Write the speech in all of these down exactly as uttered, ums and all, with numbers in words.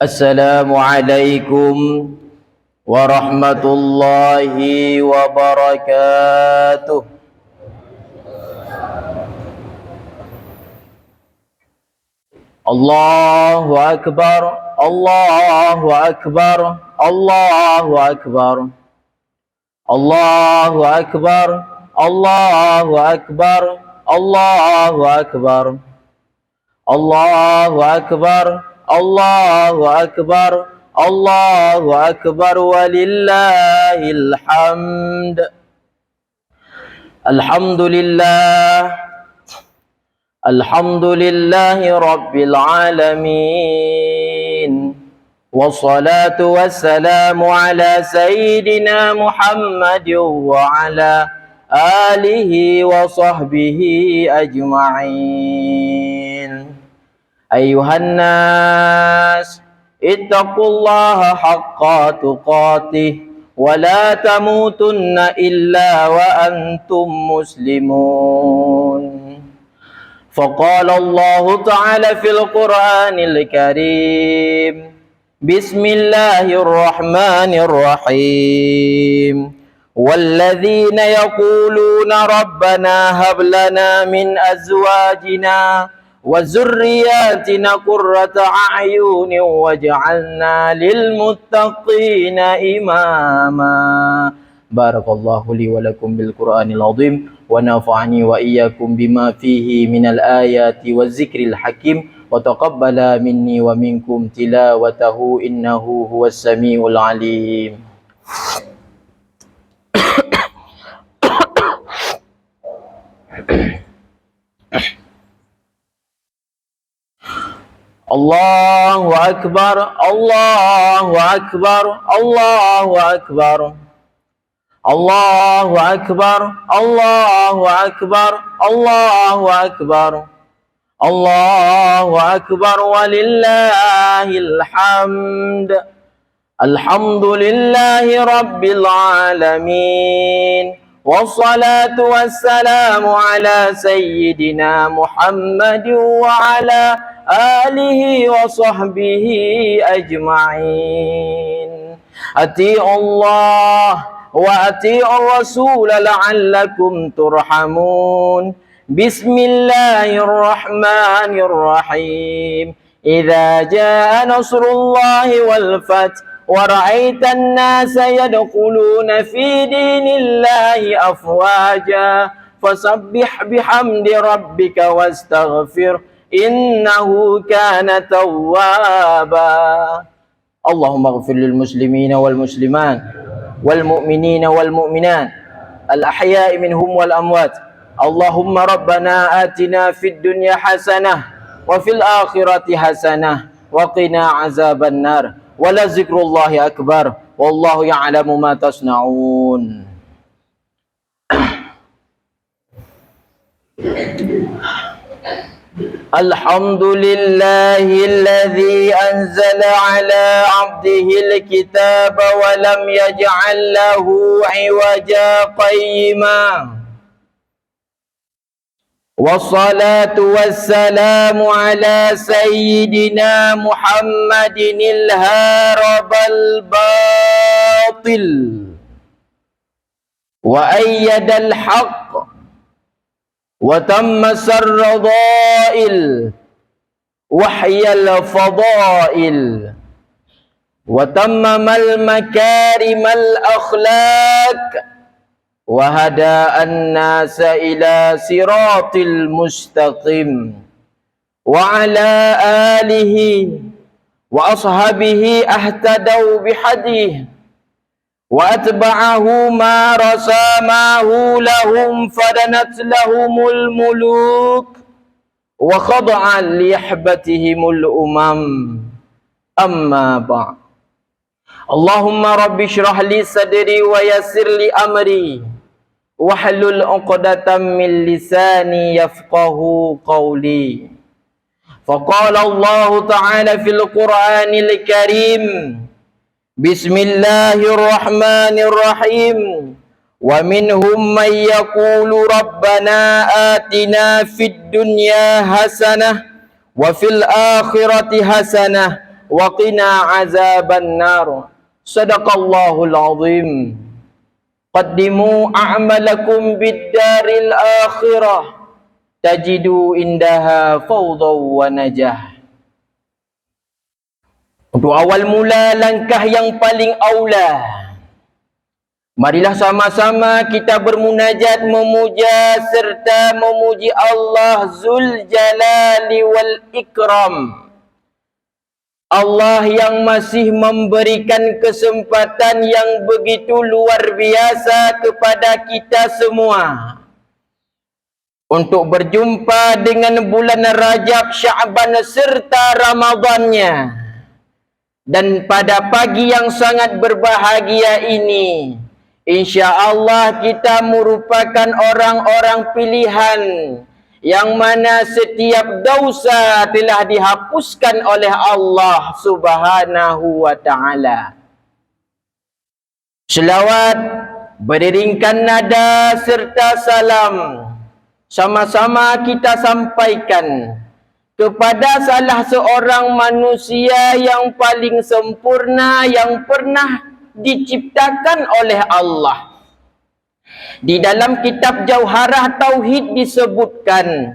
Assalamualaikum warahmatullahi wabarakatuh. Allahu akbar, Allahu akbar, Allahu akbar. Allahu akbar, Allahu akbar, Allahu akbar. Allahu akbar, Allahu akbar, Allahu akbar, walillahil hamd. Alhamdulillah. Alhamdulillahi rabbil alamin. Wassalatu wassalamu ala sayyidina Muhammadin wa ala alihi wa sahbihi ajma'in. Ayyuhan nas, ittaqullaha haqqa tuqatih, wa la tamutunna illa wa antum muslimun. Faqala Allahu ta'ala fil Qur'anil Karim, Bismillahirrahmanirrahim. Walladzina yaquluna rabbana hab lana min azwajina wa dzurriyyatina qurrata a'yunin waj'alna lil muttaqina imama. Barakallahu li wa lakum bil Qur'anil azim, wa nafa'ani wa iyyakum bima fihi minal ayati wa zikril hakim, wa taqabbala minni wa minkum tilawatahu innahu huwas samiul alim. Allahu akbar, Allahu akbar, Allahu akbar. Allahu akbar, Allahu akbar, Allahu akbar. Allahu akbar, walillahil hamd. Alhamdulillahi rabbil alamin. Wassalatu wassalamu ala sayyidina Muhammadin wa ala alihi wa sahbihi ajma'in. Ati'ullah wa ati'ur rasul la'allakum turhamun. Bismillahirrahmanirrahim. Idza jaa nasrullahi wal fath, wa ra'aitan nasa yadkhuluna fi dinillahi afwaja, fasabbih bihamdi rabbika wastaghfir, innahu kana tawwaba. Allahumma ighfir lil muslimina wal muslimat, wal mu'minina wal mu'minat, al ahya'i minhum wal amwat. Allahumma rabbana atina fid dunya hasanah, wa fil akhirati hasanah, wa qina azaban nar. Wa la zikrullahi akbar. Wallahu ya'lamu ma tasna'un. Alhamdulillahilladzi anzala ala abdihil kitaba wa lam yaj'al lahu iwaja, qayyima. Wassalatu wassalamu ala sayyidina Muhammadinil harabal batil. Wa ayyadal haqq, wa tamma sarradail, wa ahyal fadail, wa tammamal makarimal akhlaq, wa hada an-nasa ila siratil mustaqim, wa ala alihi wa ashabihi ahtadau bihadih, wa atba'ahu ma rasamahu lahum fadanat lahumul muluk, wa khada'at li ahbatihimul umam. Amma ba'd. Allahumma rabbi shrah li sadri wa yassir li amri, wahlul uqdatam min lisani yafqahu qawli. Faqala Allahu ta'ala fil Qur'anil Karim, Bismillahirrahmanirrahim. Wa minhum man yaqulu rabbana atina fid dunya hasanah wa fil akhirati hasanah wa qina azabannar. Sadaqallahul azim. Qaddimu a'malakum bid daril akhirah tajidu indaha fawdhaw wa najah. Untuk awal mula langkah yang paling aula, marilah sama-sama kita bermunajat, memuja serta memuji Allah Zul Jalali wal Ikram. Allah yang masih memberikan kesempatan yang begitu luar biasa kepada kita semua untuk berjumpa dengan bulan Rajab, Sya'ban serta Ramadannya. Dan pada pagi yang sangat berbahagia ini, insya Allah kita merupakan orang-orang pilihan yang mana setiap dosa telah dihapuskan oleh Allah Subhanahu wa Ta'ala. Selawat, beriringkan nada serta salam sama-sama kita sampaikan kepada salah seorang manusia yang paling sempurna yang pernah diciptakan oleh Allah. Di dalam kitab Jauharah Tauhid disebutkan,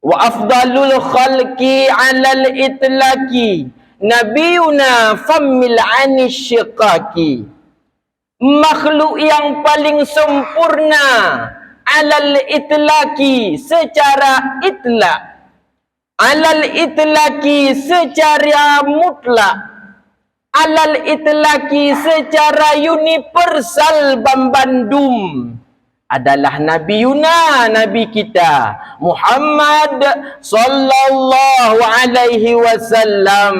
"Wa afdalul khalqi 'alal itlaqi nabiyuna fammil anisyiqaqi." Makhluk yang paling sempurna 'alal itlaqi, secara itlak, 'alal itlaqi, secara mutlak, 'alal itlaqi, secara universal banbandum, adalah Nabi Yuna, Nabi kita Muhammad sallallahu alaihi wasallam.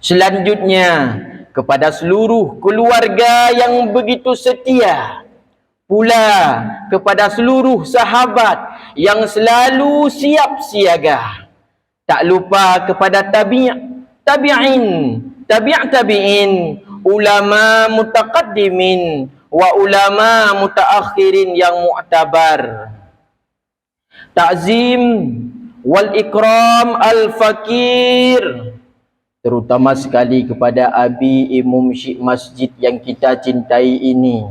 Selanjutnya, kepada seluruh keluarga yang begitu setia, pula kepada seluruh sahabat yang selalu siap siaga. Tak lupa kepada tabi', tabi'in, tabi' tabi'in, ulama mutaqaddimin, wa ulama mutaakhirin yang mu'tabar. Takzim wal ikram al fakir, terutama sekali kepada Abi Imum Syik Masjid yang kita cintai ini.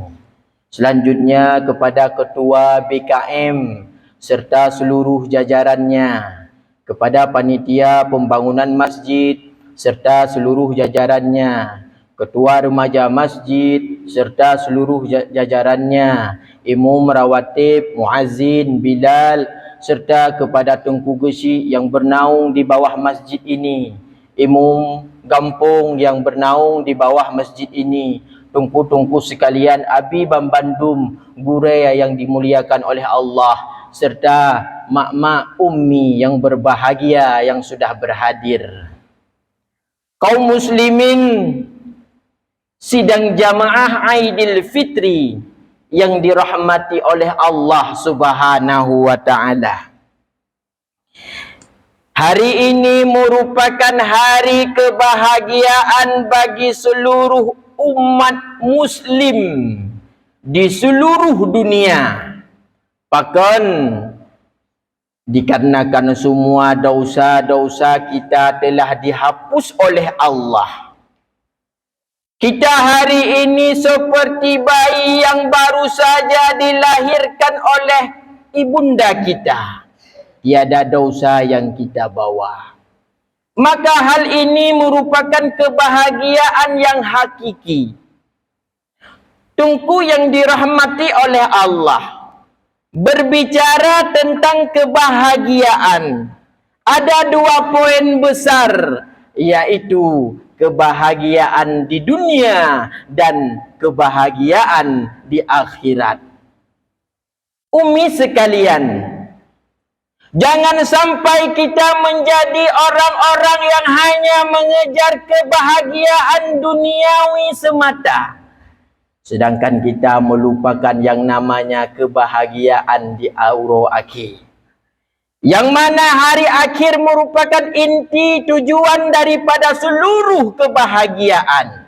Selanjutnya kepada Ketua B K M serta seluruh jajarannya, kepada panitia pembangunan masjid serta seluruh jajarannya, ketua remaja masjid serta seluruh ja-, jajarannya, imum rawatib, muazin, bilal, serta kepada Teungku Geuchik yang bernaung di bawah masjid ini, imum gampông yang bernaung di bawah masjid ini, teungku-teungku sekalian, abi banbandum gurée yang dimuliakan oleh Allah, serta mak-mak ummi yang berbahagia yang sudah berhadir. Kaum muslimin, sidang jamaah Aidil Fitri yang dirahmati oleh Allah Subhanahu wa Ta'ala. Hari ini merupakan hari kebahagiaan bagi seluruh umat muslim di seluruh dunia. Pakon? Dikarenakan semua dosa-dosa kita telah dihapus oleh Allah. Kita hari ini seperti bayi yang baru saja dilahirkan oleh ibunda kita. Tiada dosa yang kita bawa. Maka hal ini merupakan kebahagiaan yang hakiki. Teungku yang dirahmati oleh Allah, berbicara tentang kebahagiaan, ada dua poin besar, yaitu kebahagiaan di dunia dan kebahagiaan di akhirat. Ummi sekalian, jangan sampai kita menjadi orang-orang yang hanya mengejar kebahagiaan duniawi semata, sedangkan kita melupakan yang namanya kebahagiaan di uroe akhé. Yang mana hari akhir merupakan inti tujuan daripada seluruh kebahagiaan.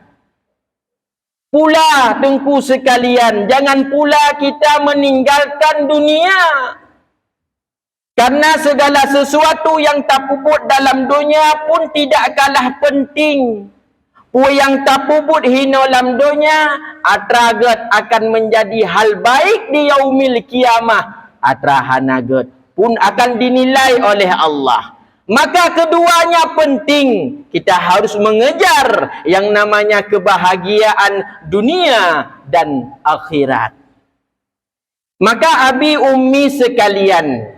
Pula, teungku sekalian, jangan pula kita meninggalkan dunia. Karena segala sesuatu yang tapeubuet dalam donya pun tidak kalah penting. Peue nyang tapeubuet hinoe lam donya, atra gét akan menjadi hal baik di yaumil qiyamah, atra hana gét pun akan dinilai oleh Allah. Maka keduanya penting, kita harus mengejar yang namanya kebahagiaan dunia dan akhirat. Maka abi ummi sekalian,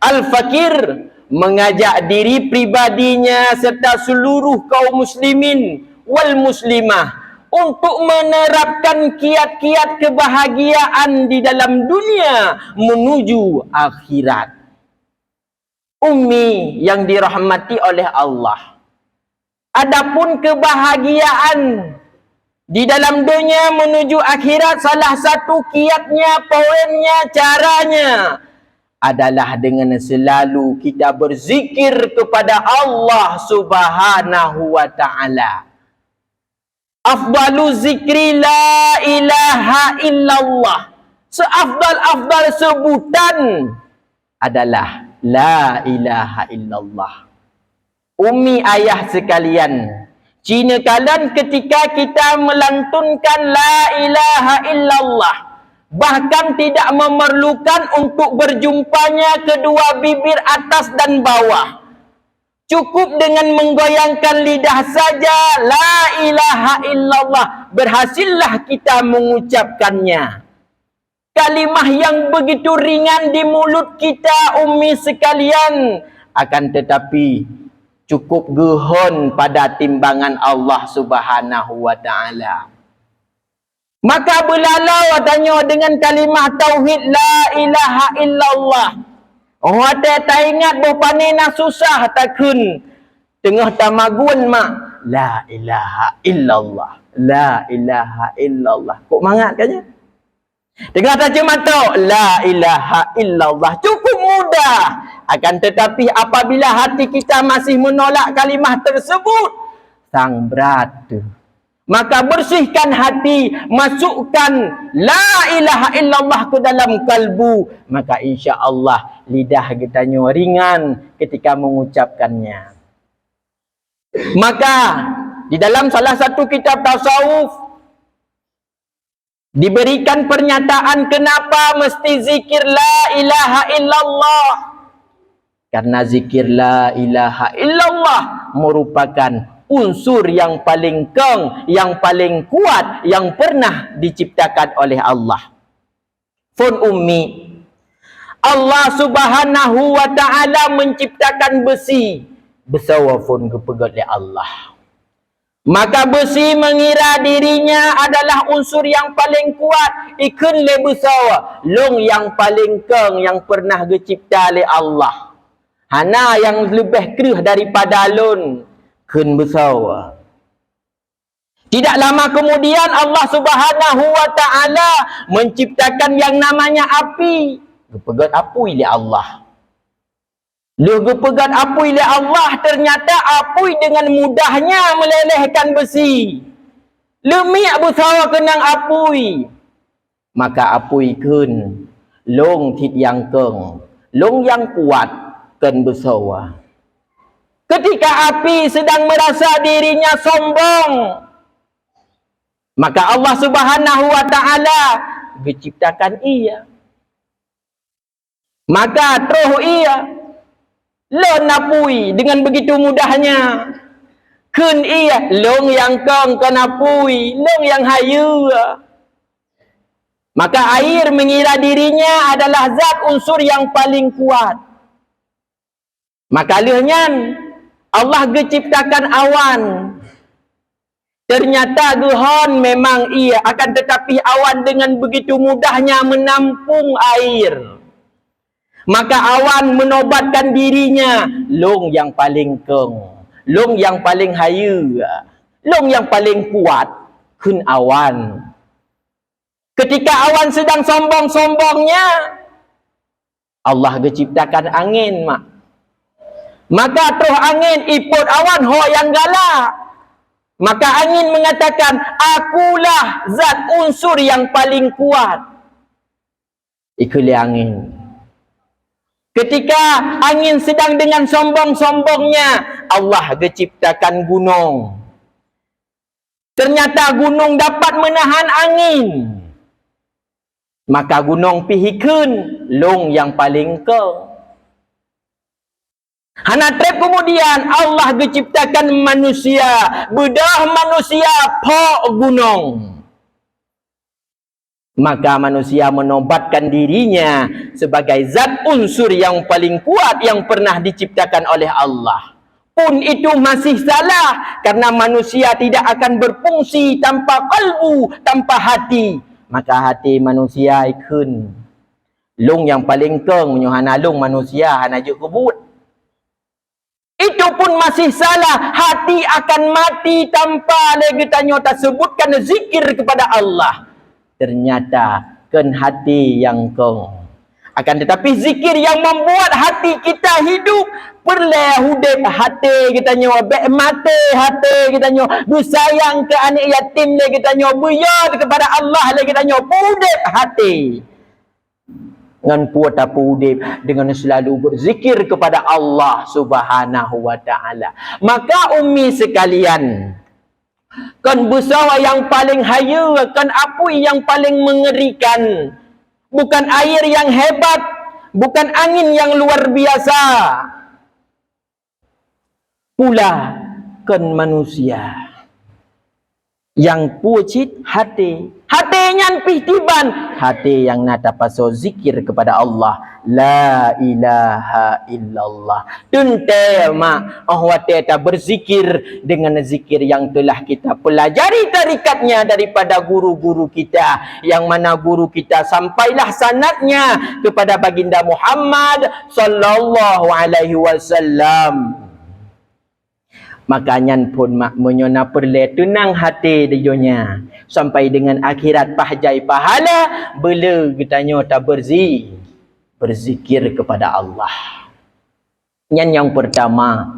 Al-Fakir mengajak diri pribadinya serta seluruh kaum muslimin wal muslimah untuk menerapkan kiat-kiat kebahagiaan di dalam dunia menuju akhirat. Ummi yang dirahmati oleh Allah. Adapun kebahagiaan di dalam dunia menuju akhirat, salah satu kiatnya, poinnya, caranya adalah dengan selalu kita berzikir kepada Allah Subhanahu wa Ta'ala. Afdalu zikri la ilaha illallah. Seafdal-afdal sebutan adalah la ilaha illallah. Ummi ayah sekalian, cina kalon ketika kita melantunkan la ilaha illallah, bahkan tidak memerlukan untuk berjumpanya kedua bibir atas dan bawah. Cukup dengan menggoyangkan lidah saja, la ilaha illallah, berhasillah kita mengucapkannya. Kalimah yang begitu ringan di mulut kita, ummi sekalian, akan tetapi cukup geuhon pada timbangan Allah Subhanahu wa Ta'ala. Maka beulalau tanyoe deungon kalimah tauhid la ilaha illallah. Watée taingat boh pané na susah takheun, teungoh tamagun mak, la ilaha illallah, la ilaha illallah. Kok mangat kan nyan? Teungoh taceumatok, la ilaha illallah. Cukup mudah. Akan tetapi apabila hati kita masih menolak kalimah tersebut, sang brat tu. Maka bersihkan hati, masukkan la ilaha illallah ke dalam kalbu, maka insya Allah lidah geutanyoe ringan ketika mengucapkannya. Maka di dalam salah satu kitab tasawuf diberikan pernyataan kenapa mesti zikir la ilaha illallah. Karena zikir la ilaha illallah merupakan unsur yang paling keng, yang paling kuat yang pernah diciptakan oleh Allah. Phon ummi, Allah Subhanahu wa Ta'ala menciptakan besi. Beusoe phon geupeugét lé Allah. Maka besi mengira dirinya adalah unsur yang paling kuat, ikheun lé beusoe, lôn nyang paleng keng nyang peureunah geucebta lé Allah. Hana nyang leubeh kreueh daripada lôn, kheun beusoe. Tidak lama kemudian Allah Subhanahu wa Ta'ala menciptakan yang namanya api. Geupeugét apui lé Allah. Lheueh geupeugét apui lé Allah, ternyata apui dengan mudahnya melelehkan besi. Leumiek beusawa keunong apui. Maka apui kheun, "Lôn cit nyang keng, lôn nyang kuat," kheun beusawa. Ketika api sedang merasa dirinya sombong, maka Allah Subhanahu wa Ta'ala geuciptakan ie. Maka troh ie, lôn apui dengan begitu mudahnya. Kheun ie, "Lôn nyang keng kon apui, lôn nyang hayeue." Maka air mengira dirinya adalah zat unsur yang paling kuat. Maka lheueh nyan, Allah geuciptakan awan. Ternyata geuhon memang ie, akan tetapi awan dengan begitu mudahnya menampung air. Maka awan menobatkan dirinya, "Lôn nyang paleng keng, lôn nyang paleng hayeue, lôn nyang paleng kuat," kheun awan. Ketika awan sedang sombong-sombongnya, Allah geuciptakan angén, mak. Maka troh angén ipot awan ho nyang galak. Maka angén mengatakan, "Akulah zat unsur yang paling kuat." Ikheun lé angén. Ketika angin sedang dengan sombong-sombongnya, Allah geuciptakan gunong. Ternyata gunong dapat menahan angin. Maka gunong pih ikheun, "Lôn nyang paleng kong." Hana treb keumudian, Allah geuciptakan manusia, beudôh manusia phok gunong. Maka manusia menobatkan dirinya sebagai zat unsur yang paling kuat yang pernah diciptakan oleh Allah. Pun itu masih salah, karena manusia tidak akan berfungsi tanpa kalbu, tanpa hati. Maka hati manusia ikheun, "Lôn nyang paleng kong, meunyoe hana lôn manusia hana jeuet keubuet." Itu pun masih salah, hati akan mati tanpa lé geutanyoe tasebutkan zikir kepada Allah. Ternyata kon hati nyang kong. Akan tetapi zikir yang membuat hati kita hidup, peureulée udeb hati geutanyoe, bék maté hati geutanyoe, beusayang keu aneuk yatim lé geutanyoe, beuyo kepada Allah lé geutanyoe, peuudeb hati. Ngon peue tapeuudeb? Dengan selalu berzikir kepada Allah Subhanahu wa Ta'ala. Maka ummi sekalian, kon beusoe nyang paleng hayeue, kon apui nyang paleng meungerikan, bukan air yang hebat, bukan angin yang luar biasa. Pula kon manusia. Nyang peue cit? Hati. Hati nyan pih tiban. Hati nyang na tapasoe zikir kepada Allah. La ilaha illallah. Teuntée mak, óh watée taberzikir dengan zikir yang telah kita pelajari tarikatnya daripada guru-guru kita, yang mana guru kita sampailah sanadnya kepada Baginda Muhammad sallallahu alaihi wasallam. Maka nyan phon mak, meunyoe na peureulée teunang hati di donya, sampai dengan akhirat pah jai pahala, beuleu geutanyoe tabeurzi-, berzikir kepada Allah. Nyan nyang pertama.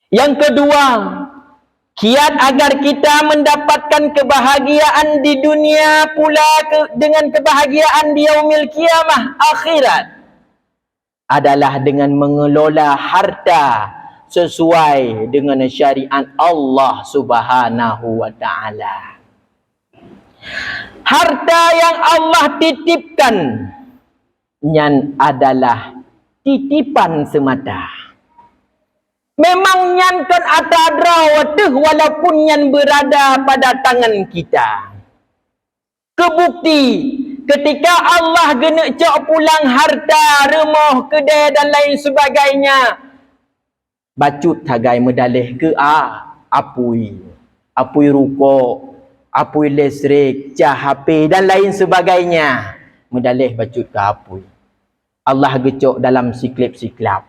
Yang kedua, kiat agar kita mendapatkan kebahagiaan di dunia pula ke-, dengan kebahagiaan di yaumil qiyamah, akhirat, adalah dengan mengelola harta sesuai dengan syariat Allah Subhanahu wa Ta'ala. Harta yang Allah titipkan nyan adalah titipan semata. Memang nyan kon atra droe teuh, walaupun nyan beurada pada tangan kita. Keubukti, ketika Allah geuneuk cok pulang harta, rumoh, keudée dan lain sebagainya, bacut sagai meudaleh keu a-, apui, apui rukok, apui listrik, cah H P dan lain sebagainya, meudaleh bacut keu apui. Allah geucok dalam siklab-siklab.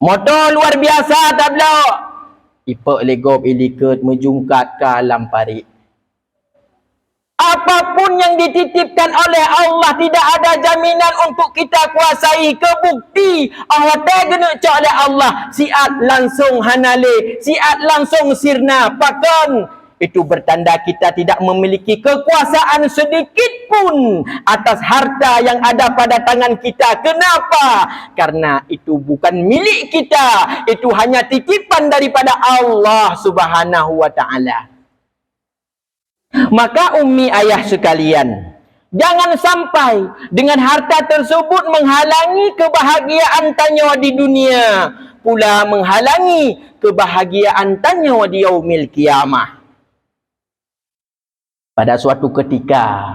Moto luar biasa tablok. Ipok lé gob ilikot meujungkat ka lam parit. Apapun yang dititipkan oleh Allah tidak ada jaminan untuk kita kuasai. Keubukti, Allah teuh geuneuk cok lé Allah, siat langsung hana lé, siat langsung sirna. Pakon? Itu bertanda kita tidak memiliki kekuasaan sedikit pun atas harta yang ada pada tangan kita. Kenapa? Karena itu bukan milik kita. Itu hanya titipan daripada Allah Subhanahu wa Ta'ala. Maka ummi ayah sekalian, jangan sampai dengan harta tersebut menghalangi kebahagiaan tanyoe di dunia, pula menghalangi kebahagiaan tanyoe di yaumil qiyamah. Pada suatu ketika,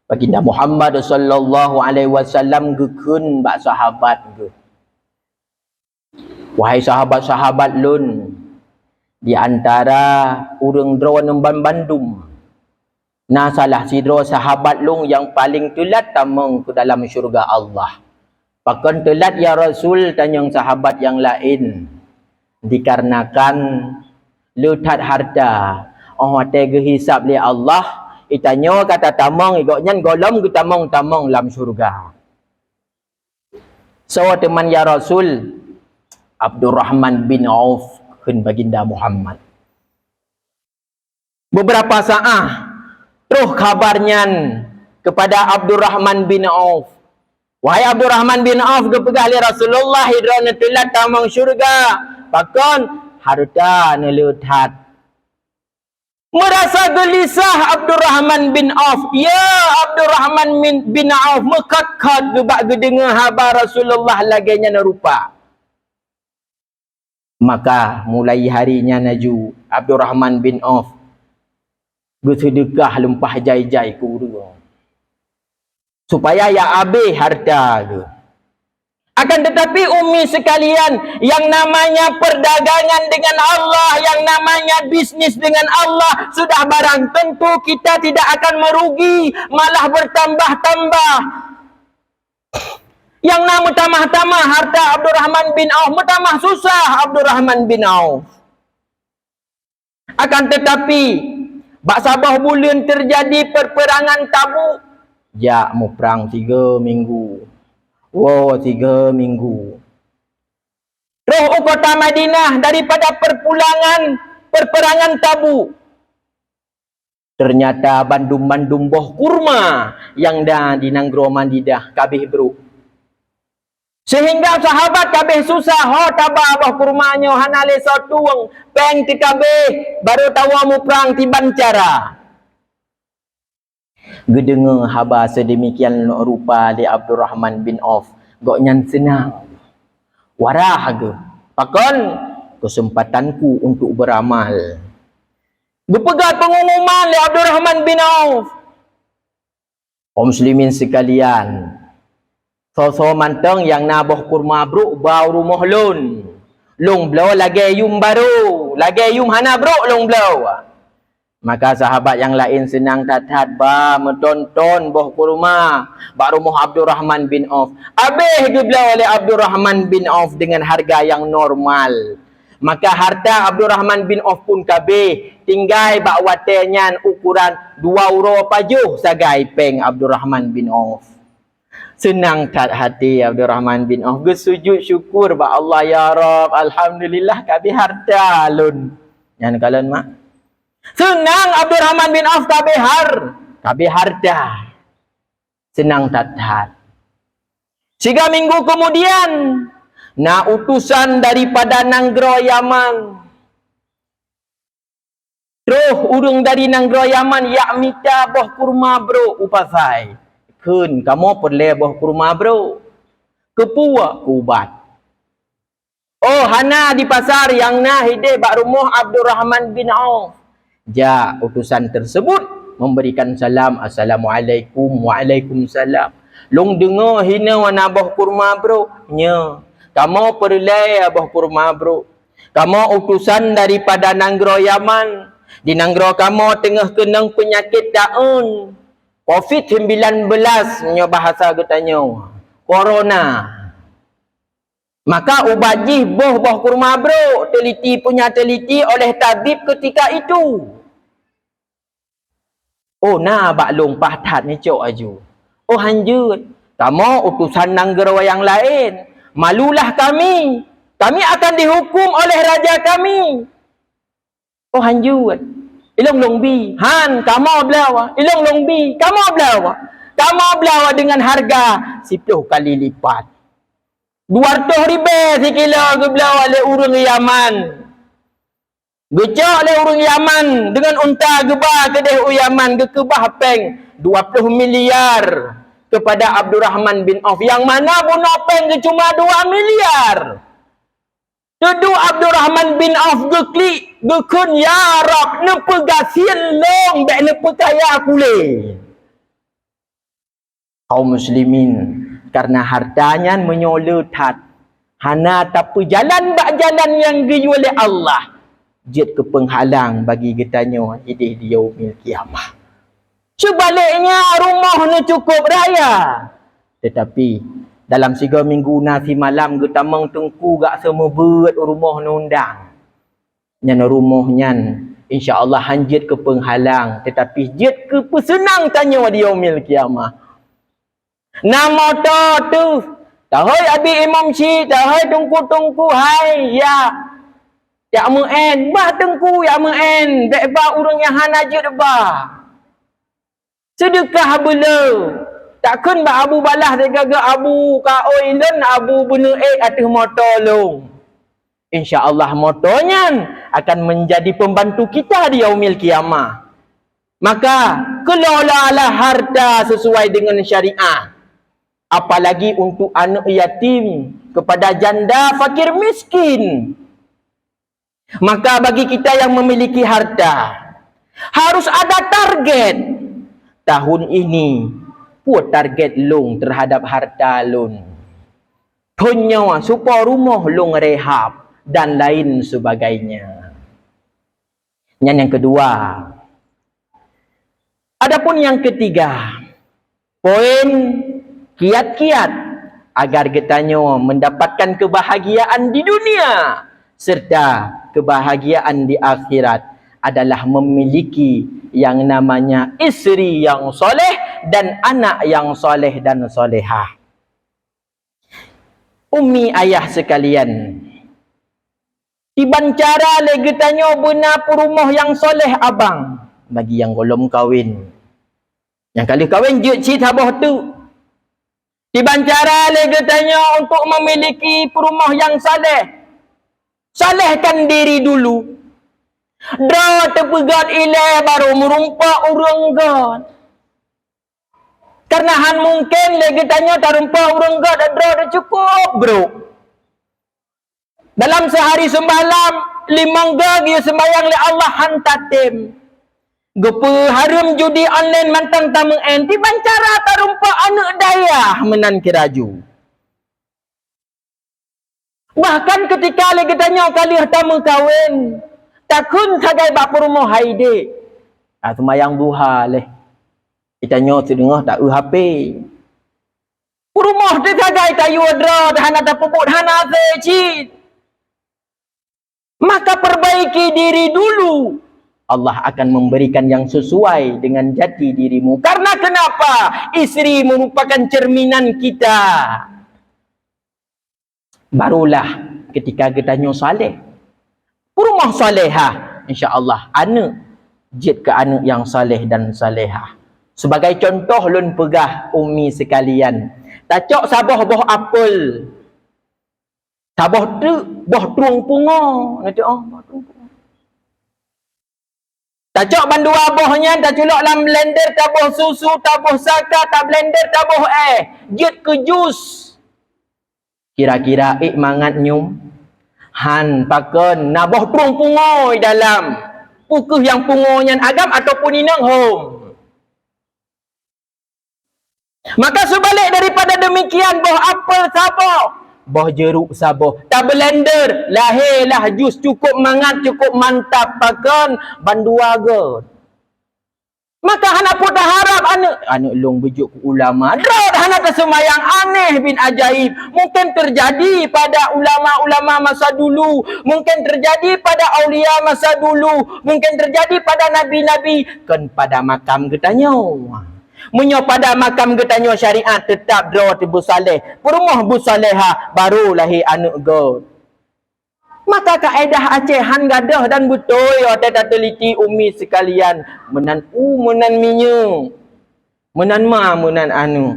Baginda Muhammad sallallahu alaihi wasallam geukheun bak sahabat geuh, "Wahai sahabat-sahabat lôn, di antara ureuëng droeneuh banmandum, na salah sidroe sahabat lôn nyang paleng teulat tamong keu dalam syeuruga Allah." "Pakon teulat, ya Rasul?" tanyong sahabat nyang laén. "Dikarenakan le that harta, óh watée geuhisab lé Allah, itanyoe ka tatamong, gobnyan gohlom geutamong-tamong lam syeuruga." "Soe teuma, ya Rasul?" "Abdurrahman bin Auf," kheun Baginda Muhammad. Beberapa saat, troh khabar nyan kepada Abdurrahman bin Auf. Wahai Abdurrahman bin Auf, geupeugah lé Rasulullah, "Droeneuh teulat tamong syeuruga." Pakon? Hareuta neuh le that. Meurasa geulisah Abdurrahman bin Auf. Ya, Abdurrahman bin, bin Auf, meukot-kot geuh bak geudeungoe haba Rasulullah lagée nyan rupa. Maka, mulai hari nyan laju, Abdurrahman bin Auf geuseudeukah lumpah jai-jai keu ureuëng, supaya ya abéh hareuta geuh. Akan tetapi, ummi sekalian, yang namanya perdagangan dengan Allah, yang namanya bisnis dengan Allah, sudah barang tentu kita tidak akan merugi, malah bertambah-tambah. Nyang na meutamah-tamah hareuta Abdurrahman bin Auf, meutamah susah Abdurrahman bin Auf. Akan tetapi, bak saboh buleuen teujadi peperangan Tabuk. Jak muprang tiga minggu, woe tiga minggu. Troh u kota Madinah daripada perpulangan, peperangan Tabuk. Teunyata bandum-bandum boh kurma nyang na di nanggroe Madinah ka abéh brok. Seuhingga sahabat ka abéh susah, ho taba boh kurma nyoe, hana lé soe tueng, péng teuh ka abéh, barô tawoe muprang kiban cara. Geudeungoe haba seudeumikian rupa lé Abdurrahman bin Auf, gobnyan seunang. Warah geuh, pakon? Kesempatanku untuk beramal. Geupeugah peungumuman lé Abdurrahman bin Auf. Kaum muslimin sekalian, soe-soe mantong nyang na boh kurma brok bak rumoh lôn, lôn bloe lagée yuem barô, lagée yuem hana brok lôn bloe. Maka sahabat nyang laén seunang that-that ba meuton-ton boh kurma bak rumoh Abdurrahman bin Auf. Abéh geubloe lé Abdurrahman bin Auf deungon hareuga nyang normal. Maka hareuta Abdurrahman bin Auf pun ka abéh, tinggai bak watée nyan ukuran dua uroe pajoh sagai péng Abdurrahman bin Auf. Seunang that até Abdurrahman bin Auf, geusujut syukur bak Allah, "Ya Rabb, alhamdulillah ka abéh hareuta lôn." Nyan kalon mak. Seunang Abdurrahman bin Auf ka abéh har-, ka abéh hareuta. Seunang that-that. Siga minggu keumudian, na utosan daripada nanggroe Yaman. Troh ureuëng dari nanggroe Yaman jak mita boh kurma brok u pasai. Kheun, "Kamoe peureulée boh kurma brok." "Keupeue?" "Keu ubat." "Oh, hana di pasar, nyang na hideh bak rumoh Abdurrahman bin Auf." Jak utosan tersebut memberikan salam, "Assalamualaikum." "Waalaikumsalam." "Lôn deungoe hinoe na boh kurma brok." "Nyo." "Kamoe peureulée boh kurma brok. Kamoe utosan daripada nanggroe Yaman. Di nanggroe kamoe teungoh keunong peunyakét taun, covid sembilan belas, nyoe bahasa geutanyoe, corona. Maka ubat jih boh-boh kurma brok, teliti punya teliti oleh tabib ketika itu." "Oh, na bak lôn paih that neucok aju." "Oh, hanjeuet. Kamoe utosan nanggroe nyang laén. Malulah kami. Kami akan dihukum oleh raja kami." "Oh, hanjeuet. Ilong lôn bi." "Han, kamoe bloe." "Ilong lôn bi." "Kamoe bloe." Kamoe bloe deungon hareuga siploh kali lipat. Dua reutôh ribée sikilo geubloe lé ureuëng Yaman. Geucok lé ureuëng Yaman deungon unta geuba keudeh u Yaman, geukeubah péng dua ploh miliar keupada Abdurrahman bin Auf, nyang mana bunoe péng geuh cuma dua miliar. Teuduek Abdurrahman bin Auf geuklik, geukheun, "Ya Rabb, neupeugasien lôn, bék neupeukaya kulé." Kaum muslimin, kareuna hareuta nyan meunyoe le that, hana tapeujalan bak jalan nyang geuyue lé Allah, jeuet keu peunghalang bagi geutanyoe ideh di Yaumil Qiyamah. Seubaleknya, rumoh neuh cukôp raya, teutapi dalam sigoe minggu na simalam geutamong teungku gak seumeubeuet rumoh neuh undang. Nyan rumoh nyan, insya Allah, hanjeuet keu peunghalang, teutapi jeuet keu peuseunang tanyoe di Yaumil Qiyamah. Na moto teuh, "Tahôi Abi Imum Syik, tahôi teungku-teungku, hai, ya, jak meu'en, bah teungku jak meu'en, bék ba ureuëng nyang hana jeuet ba." Seudeukah beuleu, Takheun bak Abu Balah sigoe-goe, "Abu, kaôi lôn Abu beuneuék ateueh moto lôn." Insya Allah moto nyan akan menjadi pembantu kita di yaumil qiyamah. Maka, kelolalah harta sesuai dengan syariat. Apalagi untuk aneuk yatim, kepada janda, fakir miskin. Maka bagi kita yang memiliki harta, harus ada target. Tahun ini, peue target lôn terhadap harta lôn? Thon nyoe, soe po rumoh lôn rehab, dan lain sebagainya. Nyan nyang kedua. Adapun nyang ketiga, poin kiat-kiat agar geutanyoe mendapatkan kebahagiaan di dunia serta kebahagiaan di akhirat adalah memiliki yang namanya istri yang soleh dan anak yang soleh dan solehah. Umi ayah sekalian, kiban cara lé geutanyoe beuna peurumoh nyang soleh abang bagi nyang gohlom kawen. Nyang ka lheueh kawen jeuet cit saboh teuk. Kiban cara lé geutanyoe untuk memiliki peurumoh nyang soleh. Solehkan diri dulu. Droe teupeugöt ilée barô meurumpok ureuëng göt. Karena han mungken lé geutanyoe tarumpok ureuëng göt droe teuh cukup brok. Dalam seuhari seumalam, limong goe geuyue seumbahyang lé Allah han tatem. Geupeuhareuem judi online mantong tameu'en, kiban cara tarumpok aneuk dayah meunan keuraju. Bahkan keutika lé geutanyoe ka lheueh tameukawen, takheun sagai bak peurumoh hai dék, "Ah, seumayang duha lé." Geutanyoe sideungoe ta-eu H P. Peurumoh teuh sagai tayue droe, hana tapeubuet hana asée cit. Maka perbaiki diri dulu. Allah akan memberikan yang sesuai dengan jati dirimu. Karena kenapa? Istri merupakan cerminan kita. Barulah ketika geutanyoe saleh. Peurumoh salehah, insya Allah aneuk jeuet keu aneuk nyang saleh dan salehah. Sebagai contoh lôn peugah umi sekalian, tacok saboh boh apel, saboh teuk, boh trueng pungo, na teuh, oh, boh trueng pungo. Tacok bandua boh nyan, taculok lam blender, taboh susu, taboh saka, tablender, taboh éh, jeuet keu jus. Kira-kira ék mangat nyoe? Han, pakon, na boh trueng pungo dalam. Peu kheueh nyang pungo nyan, agam ataupun inong hom? Maka seubalek daripada demikian, boh apel saboh, boh jeuruk saboh, tablender, lahé lah jus cukup mangat, cukup mantap, pakon, bandua göt. Maka hana peue taharab aneuk, aneuk lôn beujeuet keu ulama. Droe hana taseumayang, aneh bin ajaib. Mungkin terjadi pada ulama-ulama masa dulu, mungkin terjadi pada aulia masa dulu, mungkin terjadi pada nabi-nabi, kon pada makam geutanyoe. Meunyoe pada makam geutanyoe syariat, teutap droe teuh beusaleh, peurumoh beusalehah, barô lahé aneuk göt. Maka kaedah Aceh han gadôh dan beutôi watée tateliti umi sekalian, meunan u, meunan minyeuk, meunan ma, meunan aneuk.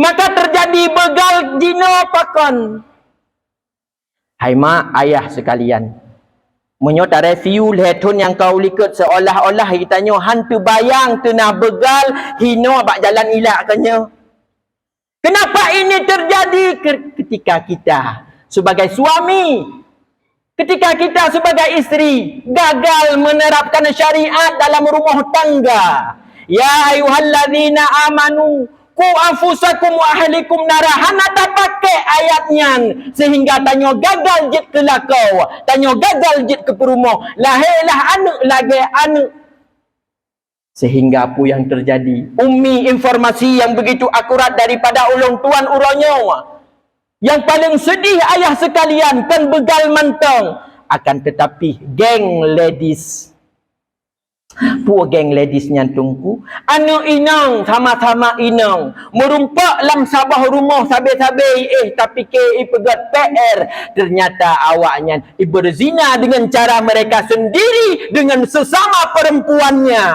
Maka terjadi beugal jinoe pakon. Hai mak, ayah sekalian, meunyoe tareview lhée thon nyang ka u likot seolah-olah geutanyoe han teubayang teunah beugal hinoe bak jalan ilak keunyoe. Kenapa ini terjadi? Ke-, ketika kita sebagai suami, ketika kita sebagai istri gagal menerapkan syariat dalam rumah tangga. Ya ayyuhalladzina amanu, qu anfusakum wa ahlikum nara. Hana tapakai ayat nyan, sehingga tanyoe gagal jeuet keu lakoe, tanyoe gagal jeuet keu peurumoh, lahé lah aneuk lagée aneuk. Sehingga apa yang terjadi? Umi, informasi yang begitu akurat daripada ulôn tuan uroe nyoe. Yang paling sedih ayah sekalian, kon beugal mantong, akan tetapi geng ladies. Peue geng ladies nyan teungku? Aneuk inong, sama-sama inong, meurumpok lam saboh rumoh sabe-sabe, eh, tapike ipeugét P R. Ternyata awaknyan berzina dengan cara mereka sendiri dengan sesama perempuannya.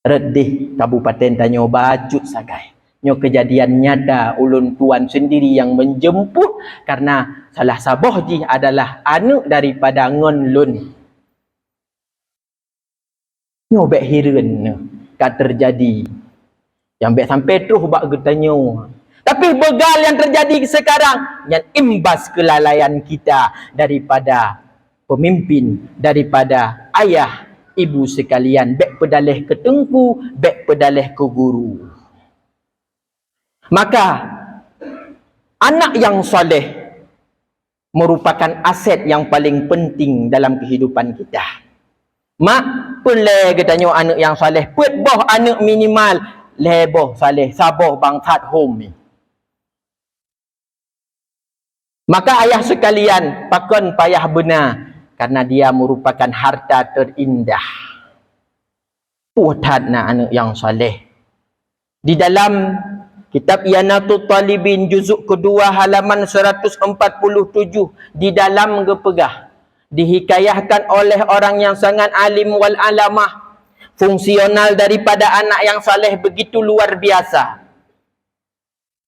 Rot deh kabupaten tanyoe bacut sagai. Nyoe keujadian nyata ulôn tuan sendiri nyang menjemput, karena salah saboh jih adalah aneuk daripada ngon lôn. Nyoe bék hireuen ka teujadi. Nyang bék sampai troh bak geutanyoe. Tapi beugal nyang teujadi sekarang, nyan imbas keulalaian kita daripada pemimpin, daripada ayah, ibu sekalian. Bék peudaleh keu teungku, bék peudaleh keu guru. Maka, anak nyang saleh merupakan aset nyang paling penting dalam kehidupan kita. Mak, peureulée geutanyoe aneuk nyang saleh, peuet boh aneuk minimal, lhée boh saleh, saboh bangsat hom. Maka ayah sekalian, pakon payah beuna, karena dia merupakan harta terindah. Peue that na aneuk nyang saleh. Di dalam kitab I'anatut Talibin juzuk kedua halaman seratus empat puluh tujuh, di dalam geupeugah, dihikayahkan oleh orang yang sangat alim wal alamah, fungsional daripada anak yang saleh begitu luar biasa.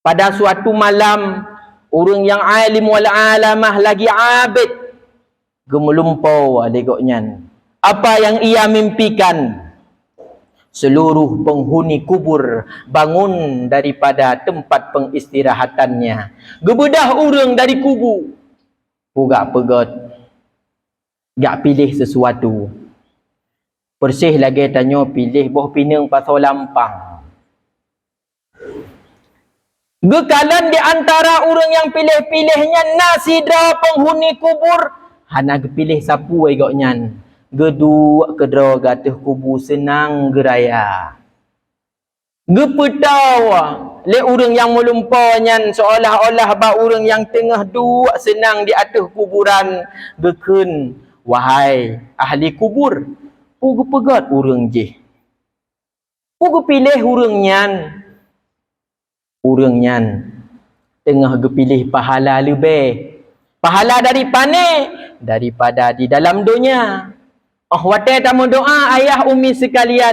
Pada suatu malam, ureuëng nyang alim wal alamah lagi abid, geumeulumpoe lé gobnyan. Apa yang ia mimpikan? Seluruh penghuni kubur bangun daripada tempat pengistirahatannya. Geubeudah ureuëng dari kubu. Peugah peugét, gak piléh sesuatu. Persis lagée tanyoe piléh boh pineung pasoe lampang. Geukalon di antara ureuëng nyang piléh-piléh nyan na sidroe penghuni kubur, hana geupiléh sapeue gobnyan. Geuduek keudroe ateueh kubu seunang geuraya. Geupeutoe lé ureuëng nyang meulumpoe nyan seolah-olah bak ureuëng nyang teungoh duek seunang di ateueh kuburan, geukheun, "Wahai ahli kubur, peue geupeugét ureuëng jih? Peue geupiléh ureuëng nyan?" Ureuëng nyan teungoh geupiléh pahala leubeh. Pahala dari pane? Daripada di dalam donya. Óh watée tameudoá, ayah umi sekalian,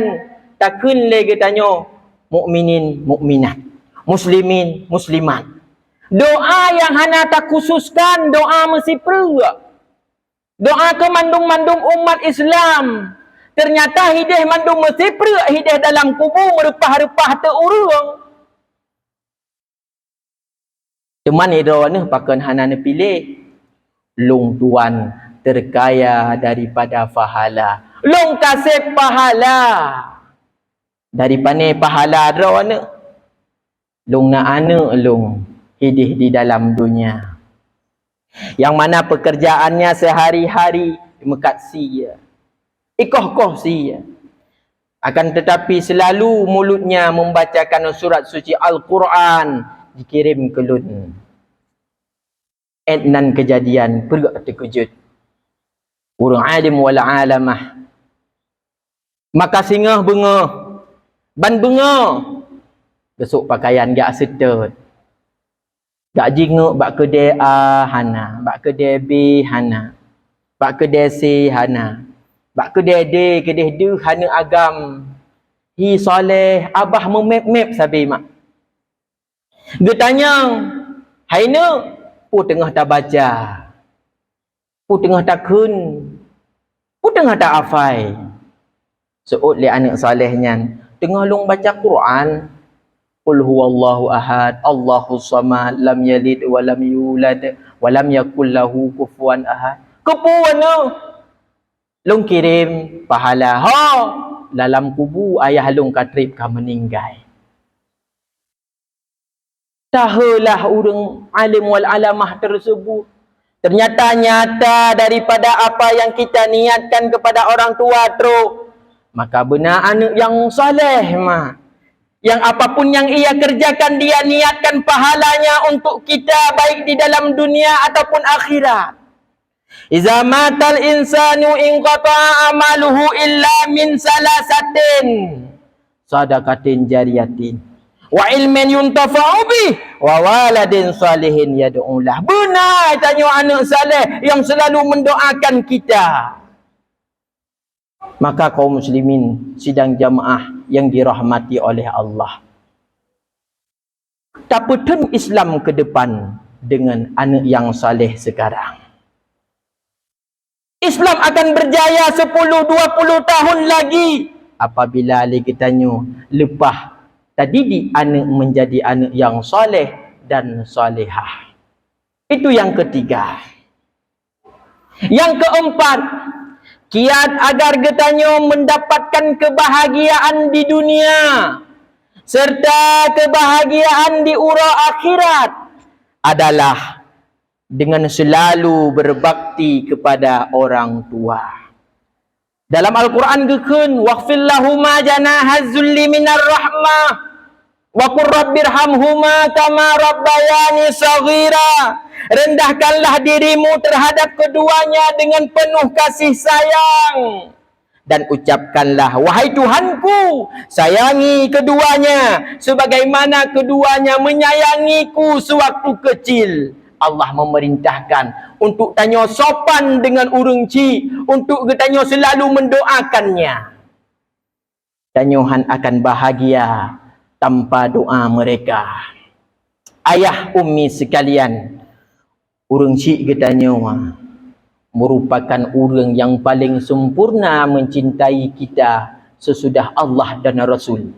takheun lé geutanyoe mukminin mukminat, muslimin muslimat. Doá nyang hana takhususkan, doá meusipreuk. Doá keu mandum-mandum umat Islam. Teunyata hideh mandum meusipreuk, hideh dalam kubu meureupah-reupah teu ureuëng. Teuma droeneuh pakon hana neupiléh? Lôn tuan teukaya daripada pahala. Lôn kaseb pahala. Dari pane pahala droeneuh? Lôn na aneuk lôn hideh di dalam donya, nyang mana pekerjaannya sehari-hari meukat sie, ikoh-koh sie. Akan tetapi selalu mulutnya membacakan surat suci Al-Quran dikirim keu lôn. Ét nan keujadian peureuek teukeujot. Ureuëng alim wal alamah. Maka singoh beungoh, ban beungoh, geusok pakaian jak seutôt. Jak jingeuk bak keudée A hana, bak keudée B hana, bak keudée C hana, bak keudée D, keudeh deuh hana agam. Hi Saleh, abah meumép-mép sabe mak. Geutanyong, "Hai neuk, peue teungoh tabaca? Peue teungoh takheun? Peue teungoh ta-afai?" Seuôt lé aneuk saleh nyan, "Teungoh lôn baca Quran, Qul huwallahu ahad, Allahus samad, lam yalid wa lam yulad, wa lam yakul lahu kufuwan ahad." "Keupeue neuk?" "Lôn kirém pahala." Ho, dalam kubu ayah lôn ka treb ka meuninggai. Taheulah ureuëng alim wal alamah tersebut. Ternyata nyata daripada apa yang kita niatkan kepada orang tua trok, maka beuna aneuk nyang saleh mak. Yang apapun yang ia kerjakan, dia niatkan pahalanya untuk kita, baik di dalam dunia ataupun akhirat. "Iza matal insanu inqata'a amaluhu illa min salasatin, sadaqatin jariyatin, wa ilmin yuntafa'u bih, wa waladin salihin yad'u lah." Beuna tanyoe aneuk saleh yang selalu mendoakan kita. Maka kaum muslimin sidang jamaah yang dirahmati oleh Allah, tapeutheun Islam ke depan dengan aneuk yang saleh sekarang. Islam akan berjaya sepuluh dua puluh tahun lagi apabila lé geutanyoe leupah tadidik aneuk menjadi aneuk yang saleh dan salehah. Itu yang ketiga. Yang keempat, kiat agar geutanyoe mendapatkan kebahagiaan di dunia serta kebahagiaan di uroe akhirat adalah dengan selalu berbakti kepada orang tua. Dalam Al-Quran geukheun, "Wakhfid lahuma janahaz zulli minar rahmah, wa qur rabbirhamhuma kama rabbayani shaghira." Rendahkanlah dirimu terhadap keduanya dengan penuh kasih sayang. Dan ucapkanlah, "Wahai Tuhanku, sayangi keduanya sebagaimana keduanya menyayangiku sewaktu kecil." Allah memerintahkan untuk tanyoe sopan dengan ureuëng chik, untuk geutanyoe selalu mendoakannya. Tanyoe han akan bahagia tanpa doa mereka. Ayah ummi sekalian, ureuëng chik geutanyoe merupakan ureuëng yang paling sempurna mencintai kita sesudah Allah dan Rasul.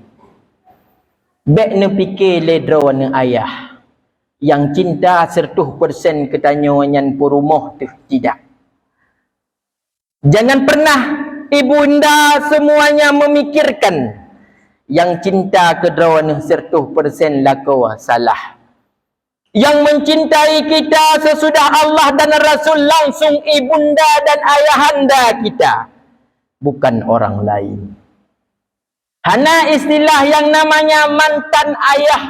Bék neupike lé droeneuh ayah yang cinta seratus persen keutanyoe nyan peurumoh teuh tidak. Jangan pernah ibunda semuanya memikirkan yang cinta keudroeneuh seratus persen lakoe salah. Yang mencintai kita sesudah Allah dan Rasul langsung ibunda dan ayahanda kita, bukan orang lain. Hana istilah yang namanya mantan ayah,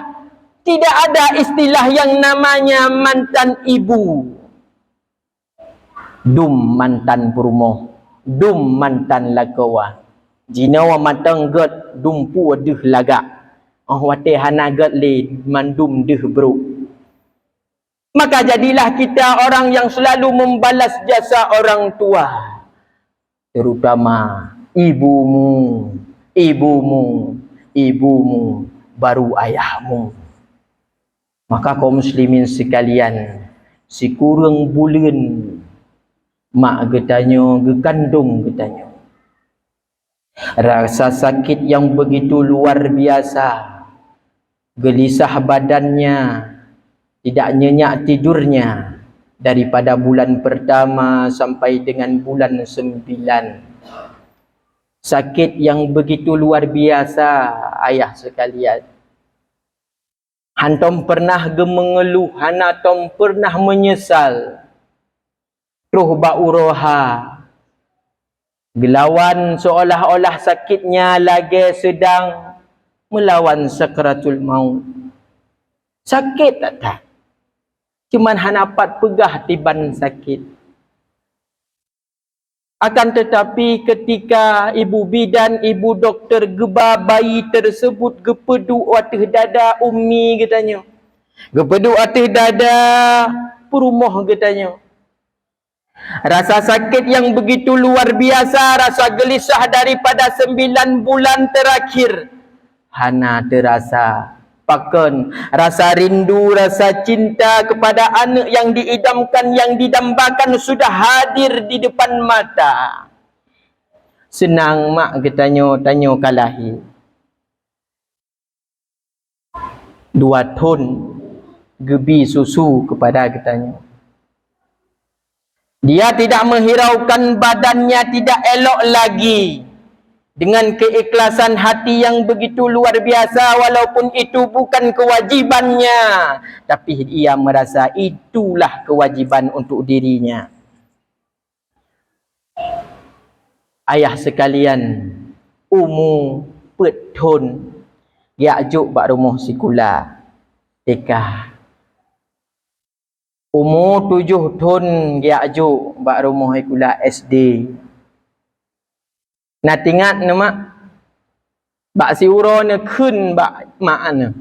tidak ada istilah yang namanya mantan ibu. Dum mantan peurumoh, dum mantan lakoe. Jinoe mantong gét dumpeue deuh lagak. Óh watée hana gét lé mandum deuh brok. Maka jadilah kita orang yang selalu membalas jasa orang tua, terutama ibumu, ibumu, ibumu, baru ayahmu. Maka kaum muslimin sekalian, sikureueng buleuen mak geutanyoe geukandong geutanyoe. Rasa sakit yang begitu luar biasa, gelisah badannya, tidak nyenyak tidurnya daripada bulan pertama sampai dengan bulan sembilan. Sakit yang begitu luar biasa, ayah sekalian. Hantom pernah geumeungeuluh, hana tom pernah meunyeusal. Troh bak uroe ha, geulawan seolah-olah sakitnya lagée sedang meulawan sakratul maut. Sakét that-that, cuman hana pat peugah tiban sakét. Akan tetapi, ketika ibu bidan, ibu doktor geuba bayi tersebut geupeuduek ateueh dada ummi geutanyoe, geupeuduek ateueh dada peurumoh geutanyoe, rasa sakét yang begitu luar biasa, rasa geulisah daripada sembilan bulan terakhir, hana teurasa. Pakon, rasa rindu, rasa cinta kepada aneuk yang diidamkan, yang didambakan sudah hadir di depan mata. Seunang mak geutanyoe, tanyoe ka lahé. Dua thon geubi susu kepada geutanyoe. Dia tidak menghiraukan badannya tidak elok lagi dengan keikhlasan hati yang begitu luar biasa, walaupun itu bukan kewajibannya, tapi ia merasa itulah kewajiban untuk dirinya. Ayah sekalian, umu peuet thon geujak jok bak rumoh sikula T K. Umu tujoh thon geujak jok bak rumoh sikula S D. Na teuingat neuh mak, bak siuroe neukheun bak mak neuh,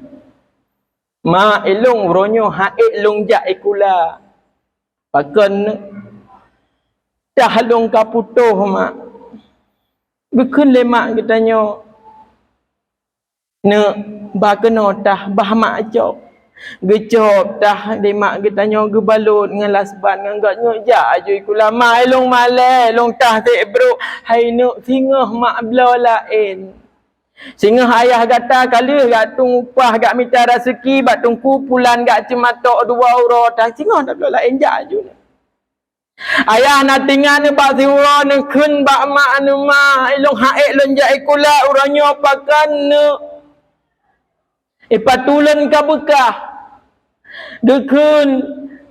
"Mak, ilong uroe nyoe han ék lôn jak sikula. Pakon neuh? Tah lôn ka putôh, mak." Geukheun lé mak geutanyoe, "Neuk, ba keunoe tah, bah mak cop." Geucop tah lé mak geutanyoe, geubalot ngon lasban ngon gét, "Neuk, jak aju sikula." "Ma, lôn malèe, lôn tah sép brôk." "Hai neuk, singoh mak bloe laén. Singoh ayah gata ka lheueh gak tueng upah, gak mita raseuki bak teungku pulan, gak ceumatok dua uroe tah. Singoh tabloe laén, jak aju neuk." Ayah na tinggai neuk bak siuroe, neukheun bak mak neuh, "Ma, ilôn han ék lôn jak sikula uroe nyoe, pakon neuk? Ipatu lôn ka beukah." Geukheun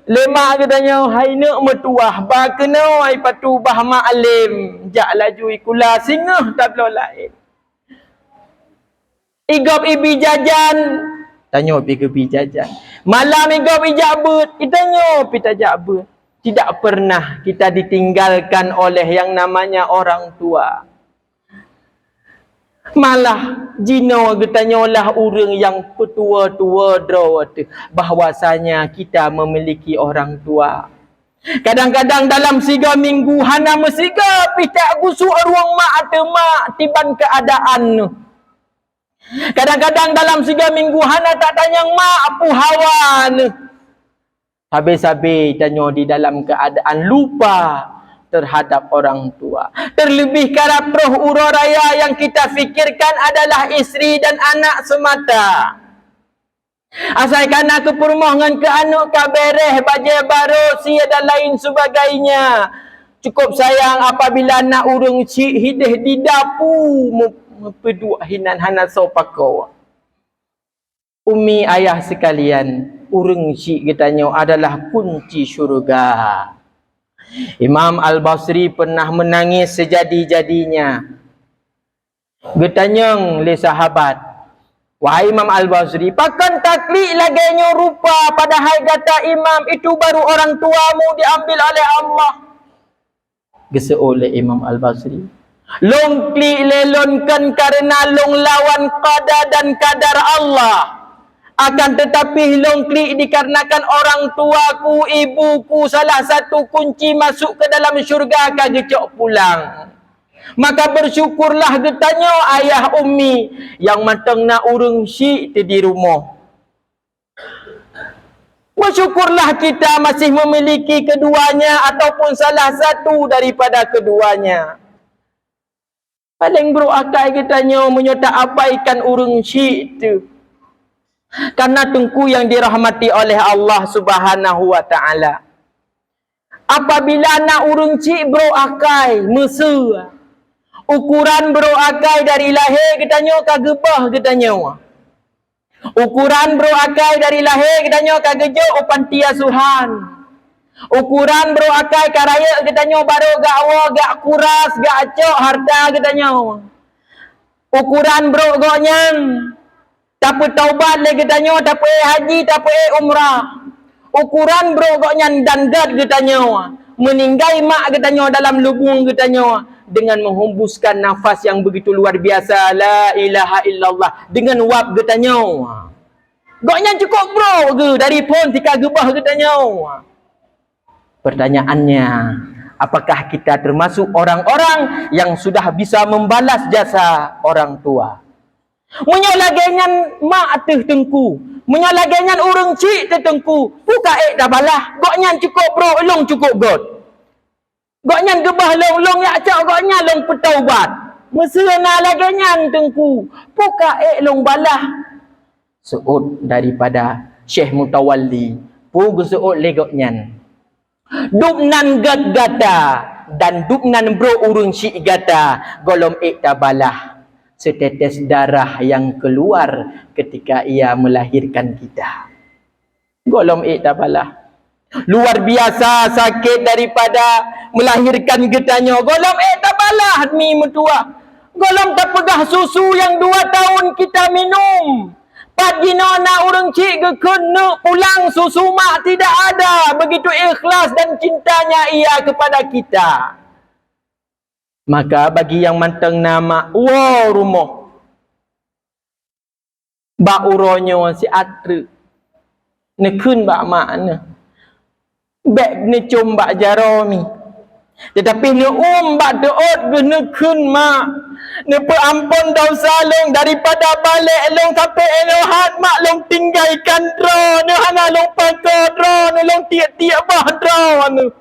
lé mak geutanyoe, "Hai neuk meutuwah, ba keunoe ipatu bah mak lém, jak laju sikula, singoh tabloe laén." Igob ibi jajan, tanyoe pi geubi jajan. Malam igob ijak beuet, itanyoe pi tajak beuet. Tidak pernah kita ditinggalkan oleh yang namanya orang tua. Malah jinoe geutanyoe lah ureuëng nyang peutuwoe-tuwoe droe teuh, bahwasanya kita memiliki orang tua. Kadang-kadang dalam siga minggu hana meusiga pih tak gusok rueng mak ateueh mak tiban keuadaan neuh. Kadang-kadang dalam siga minggu hana tatanyong mak peue hawa neuh. Sabe-sabe tanyoe di dalam keuadaan lupa terhadap orang tua. Terlebih karab troh uroe raya yang kita fikirkan adalah istri dan anak semata. Asai ka na keu peurumoh ngon keu aneuk ka beres, bajée barô, sie dan lain sebagainya. Cukup sayang apabila na ureuëng chik hideh di dapu me-, meupeuduek hinan hana soe pakoe. Umi ayah sekalian, ureuëng chik geutanyoe adalah kunci syurga. Imam Al-Basri pernah menangis sejadi-jadinya. Geutanyong lé sahabat, "Wahai Imam Al-Basri, pakon taklik lagée nyoe rupa, padahai gata imam, itu baru orang tuamu diambil oleh Allah?" Geuseuôt lé Imam Al-Basri, "Lôn klik lé lôn kon kareuna lôn lawan qada dan kadar Allah. Akan tetapi lôn klik dikarenakan orang tuaku, ibuku, salah satu kunci masuk ke dalam syurga ka geucok pulang. Maka bersyukurlah geutanyoe ayah ummi nyang mantong na ureuëng chik teuh di rumoh. Bersyukurlah kita masih memiliki keduanya ataupun salah satu daripada keduanya." Paleng brok akai geutanyoe meunyoe taabaikan ureuëng chik teuh. Karena teungku yang dirahmati oleh Allah Subhanahu wa Ta'ala, apabila na ureuëng chik brok akai, meuseu, ukuran brok akai dari lahé geutanyoe ka geubah geutanyoe. Ukuran brok akai dari lahé geutanyoe ka geujok u panti asuhan. Ukuran brok akai ka rayeuk geutanyoe barô gak woe, gak kuras, gak cok harta geutanyoe. Ukuran brok gobnyan tapeutobat lé geutanyoe, tapeuék haji, tapeuék umrah. Ukuran brok gobnyan dan gét geutanyoe, meuninggai mak geutanyoe dalam lubong geutanyoe dengan menghembuskan nafas yang begitu luar biasa, la ilaha illallah, dengan wab geutanyoe. Gobnyan cukup brok geuh dari phon tika geubah geutanyoe. Pertanyaannya, apakah kita termasuk orang-orang yang sudah bisa membalas jasa orang tua? Meunyoe lagée nyan mak teuh teungku, meunyoe lagée nyan ureuëng chik teuh teungku, peue ka ék tabalah? Gobnyan cukup brok, lôn cukup gét. Gobnyan geubah lôn, lôn jak cok gobnyan lôn peutaubat. Meuseu na lagée nyan teungku, peue ka ék lôn balah? Seuôt daripada Syekh Mutawalli, peue geuseuôt lé gobnyan? Dubnan gét gata dan dubnan brok ureuëng chik gata gohlom ék tabalah setetes darah yang keluar ketika ia melahirkan kita. Gohlom ék tabalah. Luar biasa sakét daripada melahirkan geutanyoe. Gohlom ék tabalah mi meutuwah. Gohlom tapeugah susu yang dua tahun kita minum. Pat jinoe na ureuëng chik geukheun neuk pulang susu mak tidak ada, begitu ikhlas dan cintanya ia kepada kita. Maka bagi nyang mantong na mak, woe rumoh. Bak uroe nyoe siat treuk, neukheun bak mak neuh, bék neucom bak jaroe mi. Teutapi neuuem bak teuôt geuh neukheun, "Mak, neupeuamphon desya lôn, daripada balek lôn sampoe inoe hat, Mak, lôn tinggai kan droeneuh, hana lôn pakoe droeneuh, lôn tiek-tiek boh droeneuh."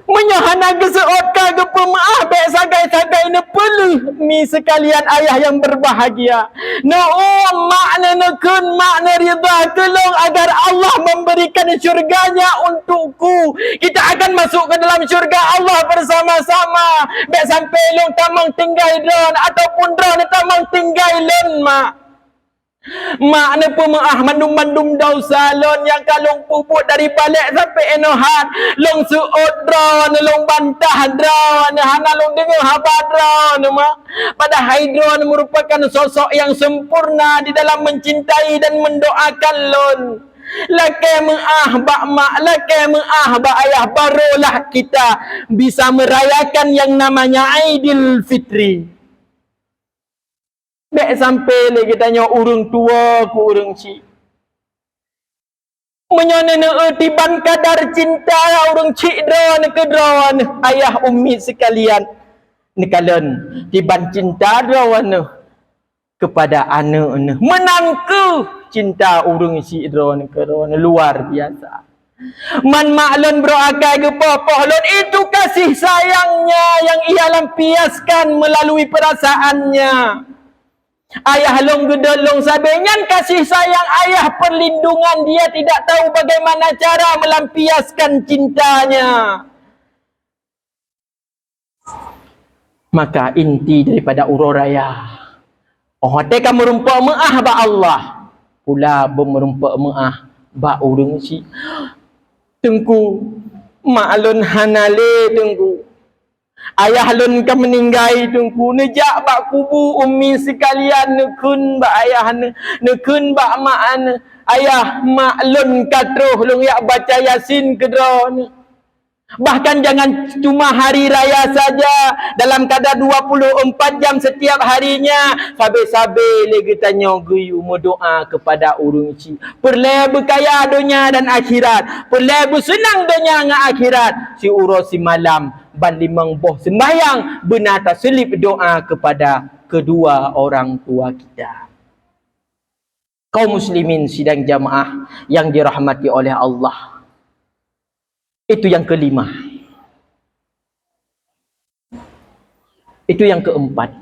Meunyoe hana geuseuôt ka geupeumeuáh, bék sagai-sagai neupeuleueh, mi seukalian ayah nyang beubahgia. Neuuem mak neuh, neukheun mak neuh, ridha keu lôn agar Allah memberikan syurga-Nya untukku. Kita akan masuk ke dalam syurga Allah bersama-sama. Bék sampoe lôn tamong tinggai droeneuh ataupun droeneuh tamong tinggai lôn, mak. Mak neupeumeuáh mandum-mandum desya lôn nyang ka lôn peubuet dari balek sampoe inoe hat. Lôn seuôt droeneuh, lôn bantah droeneuh, hana lôn deungoe haba droeneuh, mak. Padahai droeneuh merupakan sosok yang sempurna di dalam mencintai dan mendoakan lôn. Lakée meuáh bak mak, lakée meuáh bak ayah, barulah kita bisa merayakan yang namanya Aidil Fitri. Bék sampoe lé geutanyoe ureuëng tuwoe keu ureuëng chik. Meunyoe neuneuk tiban kadar cinta ureuëng chik droeneuh keu droeneuh, ayah ummi seukalian, neukalon tiban cinta droeneuh keupada aneuëk neuh. Meunan kheueh cinta ureuëng chik droeneuh keu droeneuh luar biasa. Man mak lôn brok akai geupoh-poh lôn, itu kasih sayangnya yang ia lampiaskan melalui perasaannya. Ayah lôn geudong lôn sabe, nyan kasih sayang ayah, perlindungan dia tidak tahu bagaimana cara melampiaskan cintanya. Maka inti daripada uroe raya, óh watée ka meurumpok meuáh bak Allah, pula beumeurumpok meuáh bak ureuëng chik. Teungku, mak lôn hana lé, Teungku. Ayah lôn ka meuninggai, Teungku. Neujak bak kubu ummi seukalian, neukheun bak ayah neuh, neukheun bak mak neuh, "Ayah, mak lôn ka troh, lôn jak baca Yasin keu droeneuh." Bahkan jangan cuma hari raya saja, dalam kadar dua puluh empat jam setiap harinya, sabe-sabe lé geutanyoe geuyue meudoa keupada ureuëng chik. Peureulée beukaya donya dan akhirat, peureulée beuseunang donya ngon akhirat, siuroe simalam ban limong boh seumbahyang beuna taseulib doa keupada kedua orang tua kita. Kaum muslimin sidang jamaah yang dirahmati oleh Allah. Itu yang kelima. Itu yang keempat.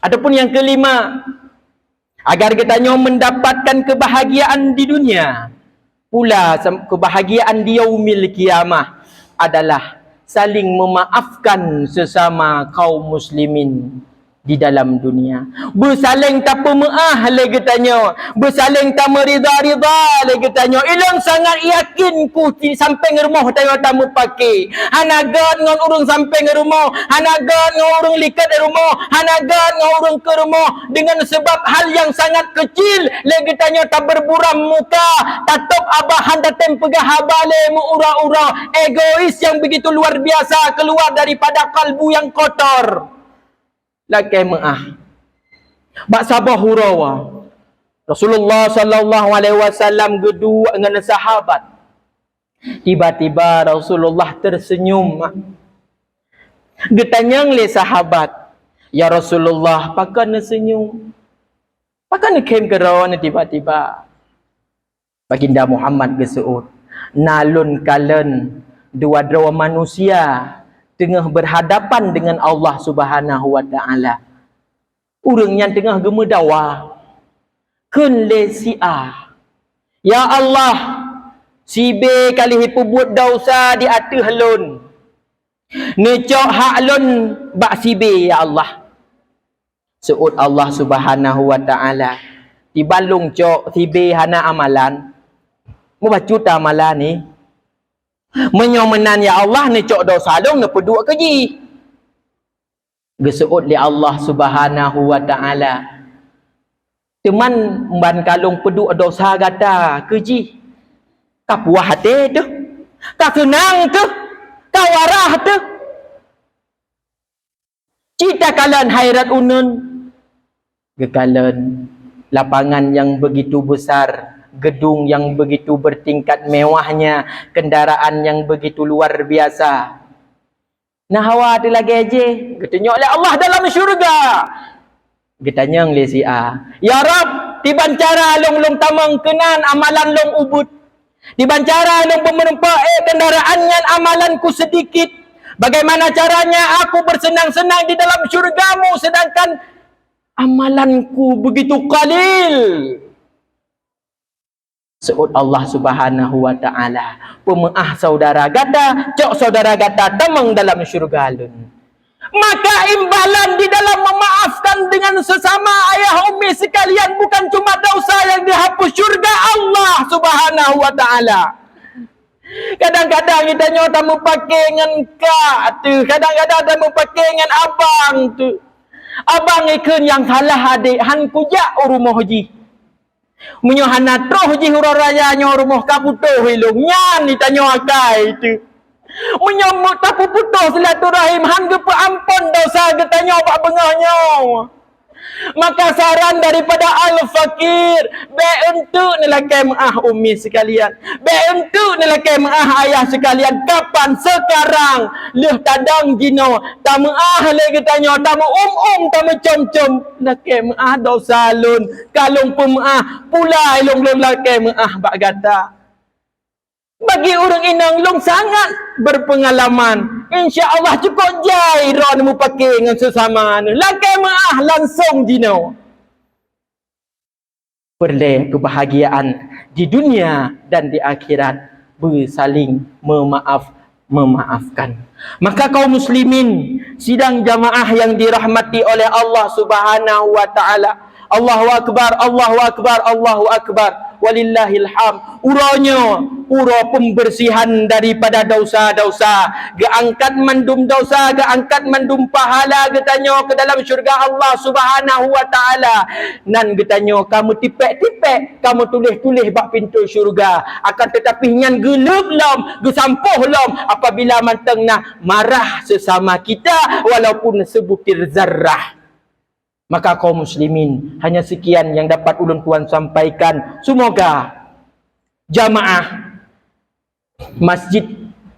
Ataupun yang kelima, agar geutanyoe mendapatkan kebahagiaan di dunia, pula sam-, kebahagiaan di yaumil qiyamah adalah saling memaafkan sesama kaum muslimin di dalam dunia. Beusaléng tapeumeuáh lé geutanyoe, beusaléng tameurida-rida lé geutanyoe. Ilôn sangat yakin ku di sampéng rumoh tanyoe tameupake. Hana gét ngon ureuëng sampéng rumoh, hana gét ngon ureuëng likot rumoh, hana gét ngon ureuëng keu rumoh. Dengan sebab hal yang sangat kecil, lé geutanyoe tabeurburam muka, tatôb abah, han tatem peugah haba lé, meuura-ura, egois yang begitu luar biasa keluar daripada kalbu yang kotor. Lakée meuáh. Bak saboh uroe, Rasulullah sallallahu alaihi wasallam geuduek ngon sahabat. Tiba-tiba Rasulullah tersenyum. Geutanyong lé sahabat, "Ya Rasulullah, pakon neusenyum? Pakon neukhém keudroe tiba-tiba?" Baginda Muhammad geuseuôt, "Na lôn kalon dua droe manusia teungoh berhadapan dengan Allah Subhanahu wa Ta'ala. Ureuëng nyan teungoh geumeudawa. Kheun lé si A, 'Ya Allah, si B ka lheueh peubuet desya di ateueh lôn. Neucok hak lôn bak si B, ya Allah.' Seuôt Allah Subhanahu wa Ta'ala, 'Tiban lôn cok si B hana amalan, mubacut amalan nyan. Meunyoe meunan, ya Allah, neucok desya lôn neupeuduek keu jih.' Geuseuôt lé Allah Subhanahu wa Ta'ala, 'Teuma ban ka lôn peuduek desya gata keu jih. Ka puah até teuh, ka seunang teuh, ka waras teuh.' Cit takalon hai rot uneuen, geukalon lapangan nyang beugitu beusar, geudong nyang beugitu beutingkat mewahnya, keundaraan nyang beugitu luar biasa. Na hawa teuh lagée jih, geutunyok lé Allah dalam syeuruga. Geutanyong lé si A, "Ya Rabb, kiban cara lôn, lôn tamong keunan amalan lôn ubit? Kiban cara lôn beumeurumpok ék kendaraan nyan amalanku seudikit? Bagaimana caranya aku bersenang-senang di dalam syeurugamu sedangkan amalanku begitu qalil?" Seuôt Allah Subhanahu wa Ta'ala, "Peumeuáh saudara gata, cok saudara gata tamong dalam syeuruga Lôn." Maka imbalan di dalam memaafkan dengan sesama ayah ummi sekalian bukan cuma dosa yang dihapus syurga Allah Subhanahu wa Ta'ala. Kadang-kadang geutanyoe tameupake ngon kak teuh, kadang-kadang tameupake ngon abang teuh. Abang ikheun nyang salah adék, han kujak u rumoh jih. Meunyoe hana troh jih uroe raya nyoe rumoh ka putôh ilong, nyan geutanyoe akai teuh. Meunyoe mu-, tapuputôh silaturahim, han geupeuamphon dosa geutanyoe bak beungoh nyoe. Maka saran daripada Al-Fakir, bék eunteuk neulakée meuáh ummi sekalian. Bék eunteuk neulakée meuáh ayah sekalian. Kapan? Sekarang. Lheueh tadong jinoe. Tameuáh lé geutanyoe, tameuum-um, tameucom-com. Lakée meuáh dosa lôn. Ka lôn peumeuáh, pula ilong lôn lakée meuáh bak gata. Bagi ureuëng inong, lôn sangat berpengalaman. Insya Allah cukôp jai droeneuh mupake ngon sesama neuh. Lakée meuáh langsong jinoe. Peureulée keubahgiaan di dunia dan di akhirat, beusaléng meumaaf-meumaafkan. Maka kaum muslimin, sidang jamaah yang dirahmati oleh Allah Subhanahu wa Ta'ala, Allahu Akbar, Allahu Akbar, Allahu Akbar. Walillahil hamd. Uroe nyoe, uroe pembersihan daripada dosa-dosa. Geuangkat mandum dosa, geuangkat mandum pahala geutanyoe ke dalam syurga Allah Subhanahu wa Ta'ala. Nan geutanyoe ka meutipék-tipék, ka meutuléh-tuléh bak pintoe syurga. Akan tetapi nyan geuleueb lom, geusampôh lom apabila mantong na marah sesama kita walaupun sebutir zarrah. Maka kaum muslimin, hanya sekian yang dapat ulôn tuan sampaikan. Semoga jamaah Masjid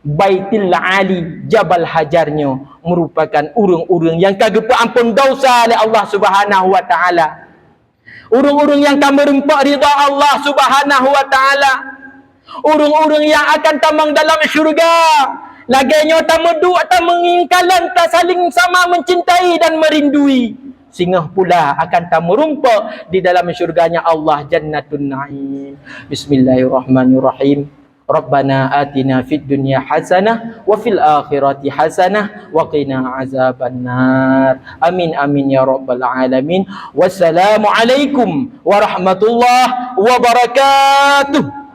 Baitul Ali Jabal Hajar nyoe merupakan ureuëng-ureuëng nyang ka geupeuamphon dosa lé Allah Subhanahu wa Ta'ala. Ureuëng-ureuëng nyang ka meurumpok ridha Allah Subhanahu wa Ta'ala. Ureuëng-ureuëng nyang akan tamong dalam syurga. Lagée nyoe tameuduek, tameungieng kalon, tasaléng sama mencintai dan merindui. Singoh pula akan tameurumpok di dalam syurganya Allah, Jannatun Naim. Bismillahirrahmanirrahim. Rabbana atina fid dunya hasanah wa fil akhirati hasanah wa qina azabannar. Amin, amin ya rabbal alamin. Wassalamualaikum warahmatullahi wabarakatuh.